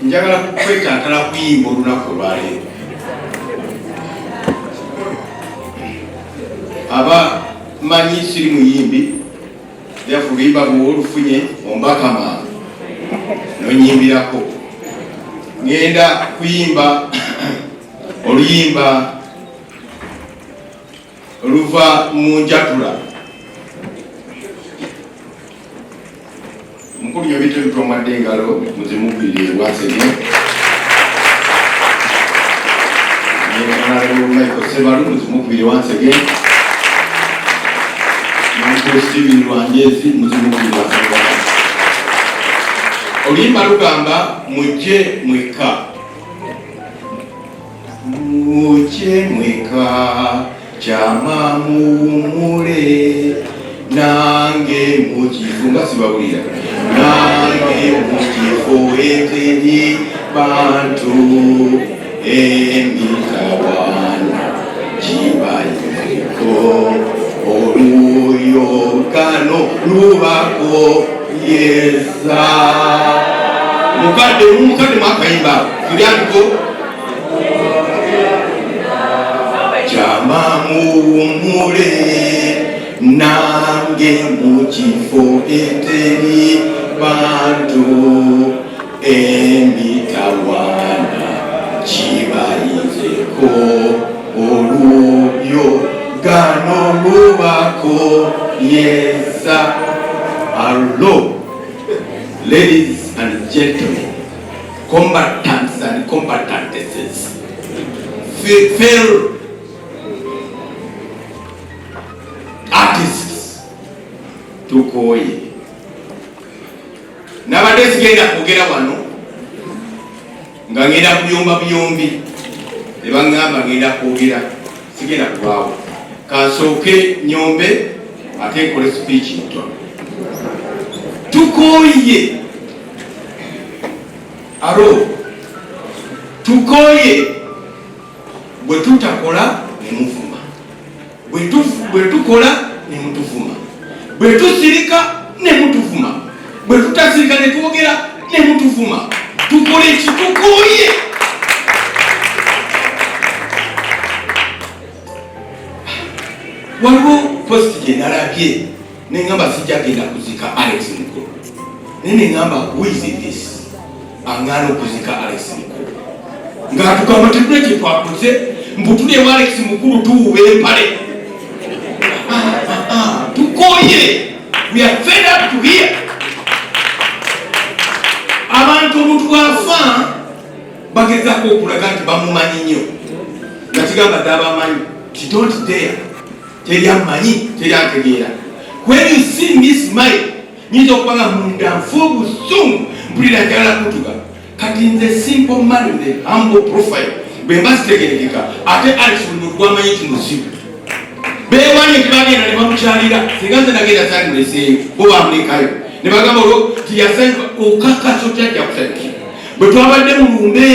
Njagala kwetantala kuyimba olunaku olwaleero. Aba manyi siri muyimbi, therefore luyimba bwolufunye ombaka mangu nonyimbirako. Ngenda kuyimba oluyimba oluva mu njatula. Mukulu Nyobito bitwamadde engalo muzimugwirire bwasege. Honorable Michael Sebalu muzimukubire once again. Mukulu Steven Rwanjezi muzimukubire once again. Oluyimba lugamba mujje mwekka. Mujje mweka kyama muwummule nange mukifo nga sibawulira nange mukifo eteri bantu emitawaana kibayireko oluyokano lubako yeza mukadde mukadde mwakayimba tulyandiko kyama muwummule nange mu kifo eteri bantu emitawaana kibayinzeko olwoyo gano lubako yeza. Allo, ladies and gentlemen, combatants and combatantesses, fellow artists, tukooye. Nabadde sigenda kwogera wano nga ngenda kuyomba buyombi ne baŋŋamba ngenda kwogera, sigenda kulwawo, kansooke nyombe ate nkole speech ntono. Tukooye aro, tukooye. Bwe tutakola ne muvuma, bwe tukola ne mutuvuma, bwe tusirika ne mutuvuma, bwe tutasirika ne twogera ne mutuvuma. Tukole ki? Tukooye. Waliwo post gye nalabye neŋŋamba sijja genda kuzika Alex Mukulu, naye neŋŋamba who is this aŋŋaana okuzika Alex Mukulu ng'atugamba tetulina kye twakoze, mbu tuli ewa Alex Mukulu tuwuba empale. Tukooye, we are fed up to here. Abantu omuntu bw'afa bagezaako okulaga nti bamumanyi nnyo, nga kigamba dde abamanyi ti don't dare, teri amanyi, teri ategeera. When you see me smile, nyinza okuba nga munda nfa obusungu, mpulira njagala kutuga. Kati nze simple man with a humble profile bwe mba sitegerekeka, ate Alex buli muntu gwamanyi nti muzibu, bewanye tebagenda ne bamukyalira. Singa nze nagenda sandimuleseeyo, bo bamulekayo ne bagamba olwo tiyasanyuka. Okakasa otyajja kusanyukira bwe twabadde mu lumbe,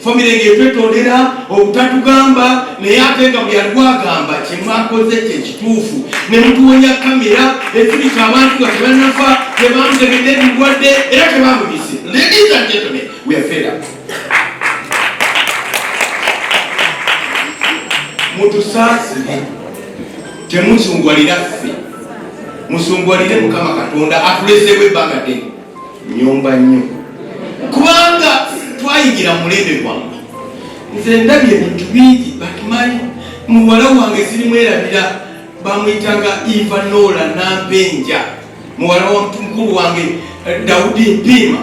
famire ng'etwetondera obutatugamba, naye ate nga buli aliwo agamba kyemwakoze kyekituufu ne mutuwonya kamera ezibika abantu nga tebanafa, tebamutegedde ebirwadde era tebamubise. Ladies and gentlemen, we are fed up. Mutusaasire, temusungwalira ffe, musungwalire Mukama Katonda atuleseewo ebbanga ddene. Nyomba nnyo kubanga twayingira mu mulembe gwammwe. Nze ndabye ebintu bingi, batumanyi muwala wange sirimwerabira, bamuyitanga Eva Nola Nampenja, muwala wa mukulu wange Daudi Mpiima.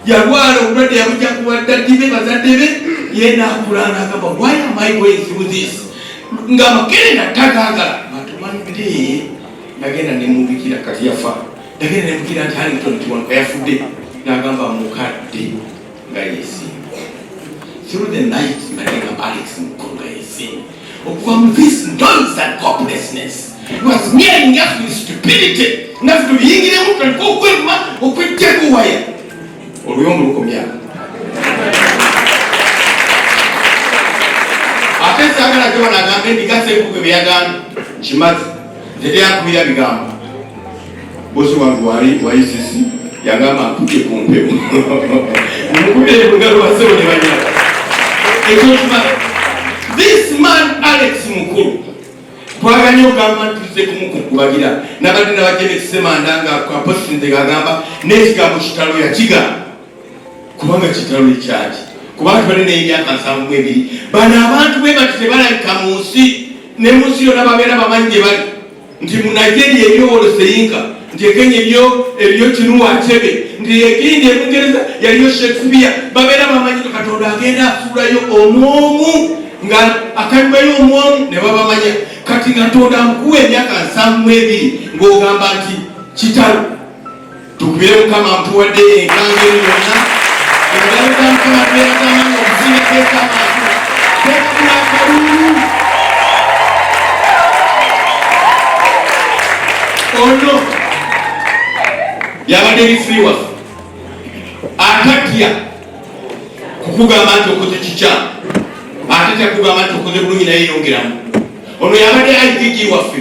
Yalwala obulwadde, yabujja ku baddaddi be, bazadde be. Ye naakula nagamba, "Why am I going through this?" Nga amakerenda tagaagala. Batumanyidde nagenda nemubikira, kati yafa. Nagenda nemubikira nti Harrington Kiwanuka yafudde, nagamba mukadde nga yesimba. Through the night nagenga Alex Mukulu nga yesimba okuva mu this noise and hopelessness was nearing us with stupidity. Naffe tubiyingiremu, tutandika okwevuma, okwejjako waya oluyombo lukomyako. Ate saagala gye wanagambe endiga Ssenkuge bye yagambye nkimaze. Nze teyakubira bigambo. Bosi wange wali wa UCC yagamba nkujje ku mpewo. Mukubire mungalo basebo ne banyina. Ekyo kimanyi. This man Alex Mukulu twaganye okugamba nti tuzze kumukukubagira nabadde nabajja Ssemanda nga apositinze ng'agamba n'ekigambo kitalo yakigamba kubanga kitalo ekyaki kubanga tubadde n'emyaka 72. Bano abantu bwe bati tebalabika mu nsi, ne mu nsi yonna babeera bamanyi gye bali, nti mu Nigeria eriyo Wole Soyinka, nti e Kenya eriyo Chinua Achebe, nti egindi e Bungereza yaliyo Shakespeare. Babeera bamanyi. Katonda agenda asuulayo omwomu nga akanyumayo omwomu ne babamanya. Kati Katonda amukuwa emyaka 72 ng'ogamba nti kitalo. Tukubire Mukama mutuwadde enkanga eno yonna. Engalo za Mukama tubeera z'amaanyi okusingako ez'abantu. Tekula akalulu ono yabadde referee waffe, atatya kukugamba nti okoze kikyamu, ate takugamba nti okoze bulungi naye yongeramu. Ono yabadde IGG waffe,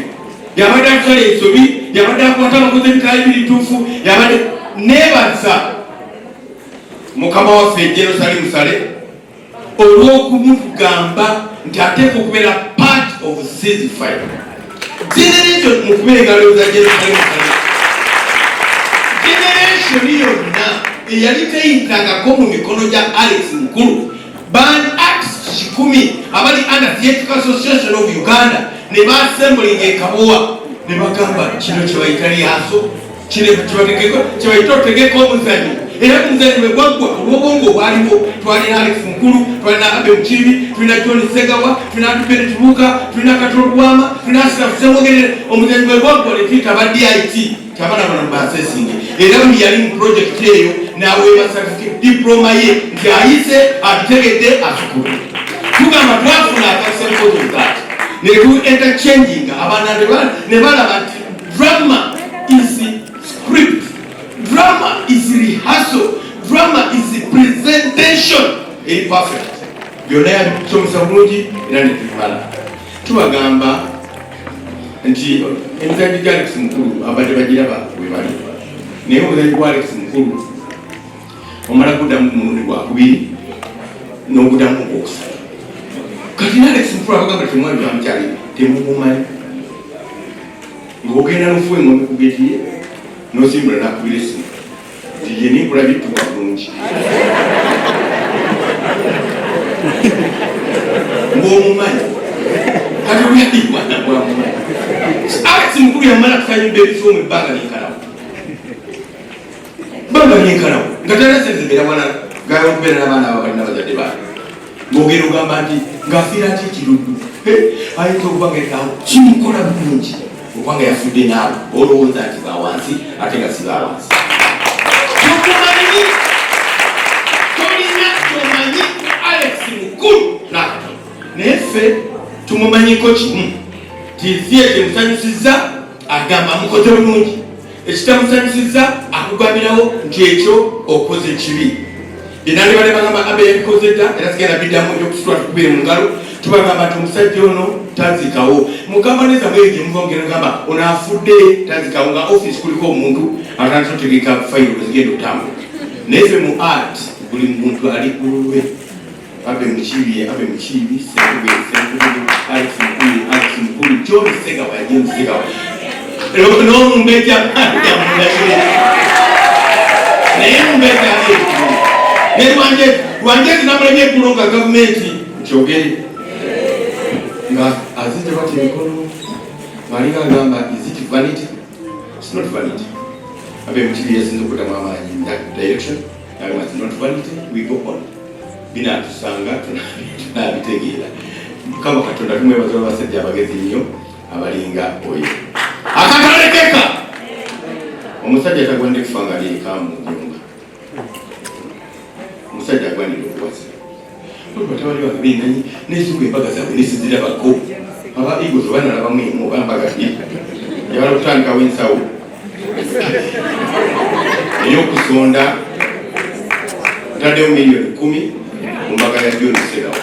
yabadde atusala ensobi, yabadde akwata abakoze ebitali birituufu. Yabadde nebaza mukama waffe General Salim Saleh olw'okumugamba nti ateeka okubeera part of ceasefire generation. Mukubira engalo za General Salim Saleh. Generation yonna eyali teyitangako mu mikono gya Alex Mukulu, band artist 100 abali under Theatrical Association of Uganda, ne bassemblinga ekabowa ne bagamba kino kyebayita lyaso, kino kyebayita otegeka omuzanyo. Era omuzanyo bwe gwaggwa, olw'obwongo obwaliwo, twalina Alex Mukulu, twalina Abe Mukiibi, tulina John Segawa, tulina Tupere Kibuuka, tulina Kato Lubwama, tulina Ashraf Ssemogerere. Omuzanyo bwe gwaggwa ne tuyita aba DIT, abaana bano basesinge, era buli yali mu project eyo n'aweebwa certificate, diploma ye nti ayise, abitegedde, asukulu. Tugamba twafuna akakisa because of that, ne tu interchanging abaana ne balaba nti drama is script, drama is rehearsal, drama is presentation eri perfect. Byonna yabitusomesa bulungi era ne tubimala. Tubagamba nti emizannyo gya Alex Mukulu abadde bagiraba we bali, naye omuzannyo gwa Alex Mukulu omala kuddamu mulundi gwakubiri n'oguddamu ogwokusatu. Kati ne Alex Mukulu abagamba temwali bamukyali temumumanyi, ng'ogenda nofuwa engombe ku geeti ye n'osimbula nakubira essimu nti ye ninkulabye tuka bulungi ng'omumanyi. Kati obyali mwana gwamumanyi. Alex Mukulu yamala tukayimba ebifo mu ebbanga lyenkalawo, bbanga lyenkalawo nga talina sente zibeera walala gaya okubeera n'abaana abo balina bazadde baabwe, ng'ogenda ogamba nti ng'afiira ati ekiruddu ayinza okuba nga awo kimukola bulungi okubanga yafudde naabo olowooza nti bawansi ate nga si bawansi. Tokumanyi, tolina kyomanyi Alex Mukulu nakatono, naye ffe tumumanyiko kimu ti theatre emusanyusizza, agamba mukoze bulungi, ekitamusanyusizza akugambirawo nti ekyo okoze kibi. Byenandibadde bagamba abe yabikoze dda era sigenda biddamu. Ebyokusitula tukubire mu ngalo. Tubagamba nti omusajja ono tazikawo. Mugamba nezamwe eyo gyemuva mugenda gamba ono afudde tazikawo, nga office kuliko omuntu atandise otegeka fayiro bwezigenda okutambula. Naye ffe mu art buli muntu ali ku lulwe. Abe Mukiibi, Abe Mukiibi, Ssenkubiri, Ssenkubiri, Alex Mukulu, Alex Mukulu, John Segawa, John Segawa, n'omumbejja jamulagire, naye mumbejja ne Lwanjezi. Lwanjezi namulabye eggulo nga gavumenti nkyogere nga azijja bati emikono ng'alinga agamba, "Is it vanity?" It's not vanity. Abe Mukiibi yasinze okuddamu amaanyi in that direction. Nagamba, "It's not vanity, we go on." Binatusanga tunabitegeera. Mukama Katonda tumwebaza abasajja abagezi nnyo abalinga oyo akatalekeka. Omusajja tagwanidde kufa nga ali eka mu nyumba. Omusajja agwanidde okuwasa. Batabani bange benanyi nezuga embaga zaabwe nesizirabako. Aba Eagles oba nalabamu emu oba mbaga bbiri. Njagala okutandikawo ensawo ey'okusonda. Ntaddewo 10,000,000 ku mbaga ya John Segawa.